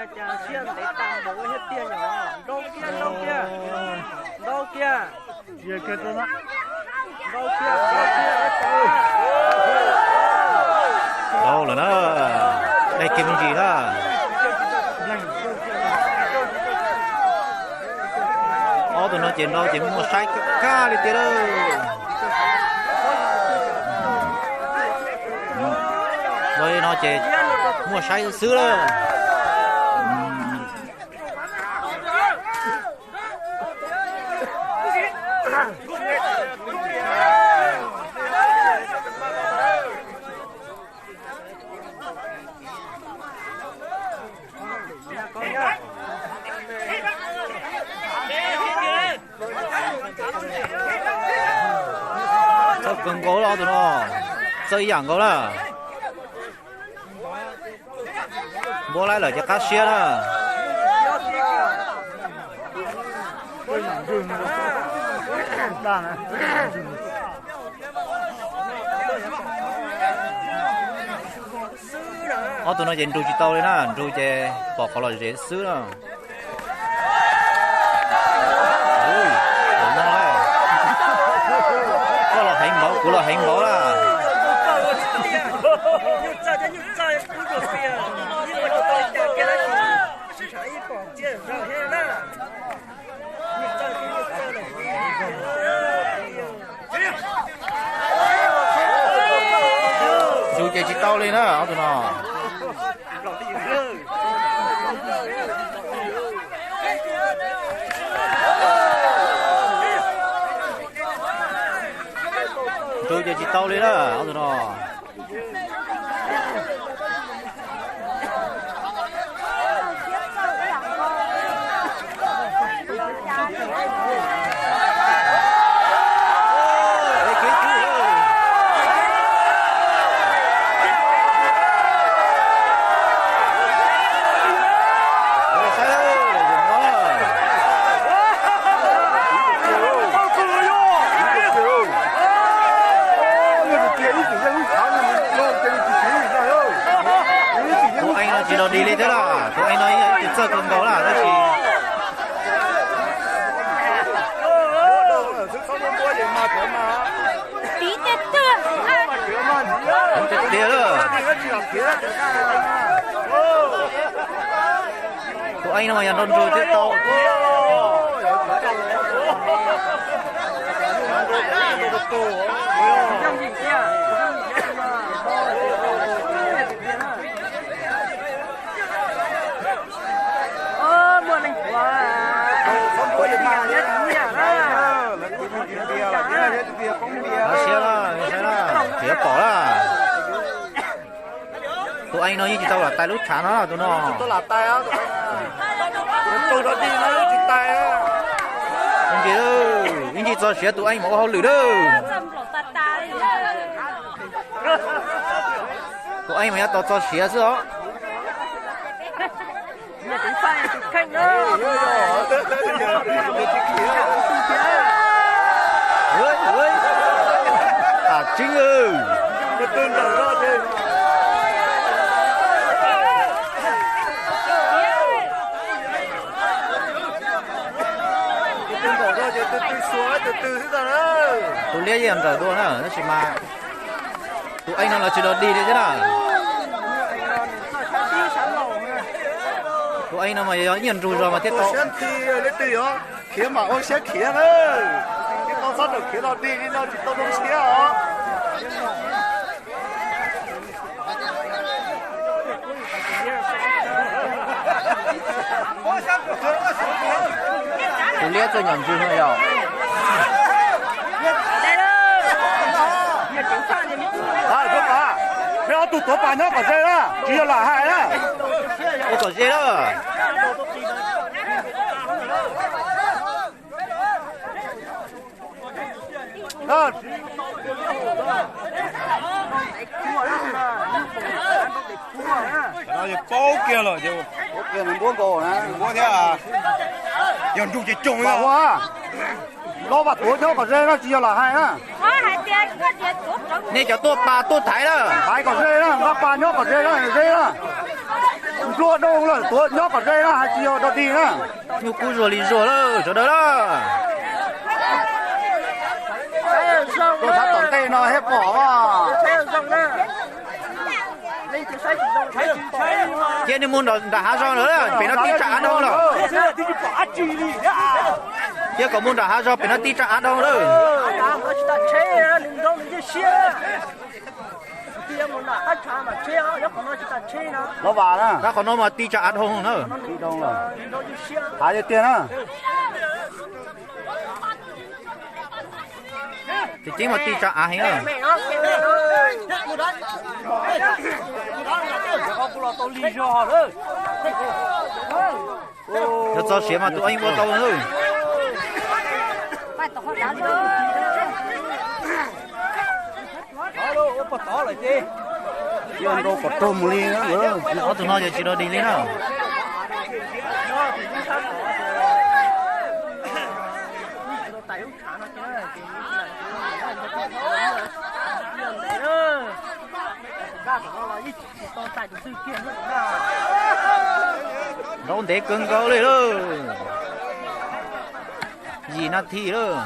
Cas siab ntev tag npaum thiab tiag nyom. Nrau kiag, nrau kiag, nrau kiag. Nrau lawm na, dai kiag me ntsis na. Ob tug no ces nrau ces muaj saib kawg li tiag lawm. Nrau li no ces muaj saib xwb lawm. Txawj kawg nkaus li ob tug no, txawj ib yam nkaus na. Npuab laib lawm ces qab siab na. Ob tug no ces nrug tsis tau li na, nrug ces pom qhov lom zem xwb na. Koj los heev npaum, kuv los heev npaum na. Nrug ces tsis tau li na ob tug no. Nrug ces tsis tau li na ob tug no. Tus eej no tsis dog dig li thiab lawm, tus eej no ib tug txawj kawg nkaus lawm tab sis tiag lawm. Tus eej no mas yog nrau nrug thiab tau. Siab na, siab na, tsis pom na. Tus eej no yeej tsis tau lam tais lub tshav no tus no. Ib ntsis txog siav tus eej mas ua hauj lwm lawm. Tus eej mas yuav tau txog siav xwb os. Tam tseeb. Tus liab yeej nrawm dua na tab sis mas tus eej no los tsis dog dig li thiab na. Tus eej no mas yog nyiaj nrug zog mas thiaj tau. Khiav mas ua siab khiav na, tsis tau txhob rawm khiav dog dig li no tsis tau zoo siab os. Tus liab txawj nyom ntswg no yog. Peb ob tug tuav pas nyob kom ze na, tsis yog lam hais na. Ua kom ze na. Paub kiag lawm, npuab nkaus na, npuab thiab. Yog nrug ces coog li. Los vam tuav nyob kom ze na, tsis yog lam hais na. Nej cov tuaj pas tuaj thaiv na, thaiv kom ze na, nqa pas nyob kom ze na, ze na. Luaj doo lawm, tuav nyob kom ze na, hais tsis yog dog dig na. Nyuj kub zuag li zuag lawm sawv daws na. Tuaj sab tom ntej no thiab pom. Cia nej mus nram hav zog lawm, pem no tib tsam av dhau lawm. Cia kom mus nram hav zog, pem no tib tsam av dhau lawm. Qhov no mas tib tsam av dhau na. Hav tiag tiag na. Tseem ceeb mas tib tsam av heev na. Yog txog siav mas tus yeej ua tau na. Ua rau kom raug mus li na. Ob tug no ces tsis dog dig li na. Ntaub ntev kawg nkaus li lawm. Yim nas this lawm.